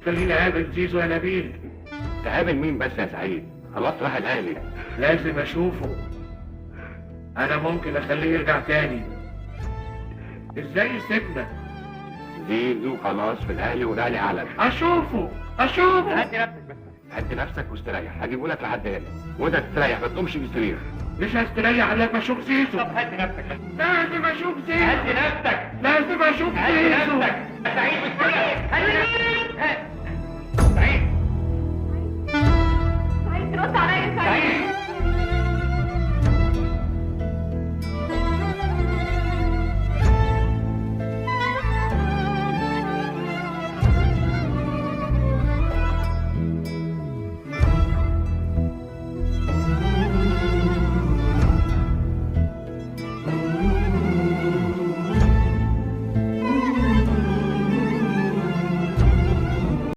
خليني اقابل زيزو يا نبيل. تقابل مين بس يا سعيد؟ خلاص راح الاهلي. لازم اشوفه، انا ممكن اخليه يرجع تاني. ازاي يسيبنا؟ زيزو خلاص في الاهلي والاهلي اعلن. اشوفه اشوفه. هدي نفسك بس، هدي نفسك واستريح، هجيبه لك لحد هنا وانت تستريح، ما تقومش من السرير. مش هستريح لما اشوف زيزو. طب هدي نفسك بس. لازم اشوف زيزو. هدي نفسك. لازم اشوف هدي زيزو. نفسك يا سعيد، مش كده. هدي نفسك.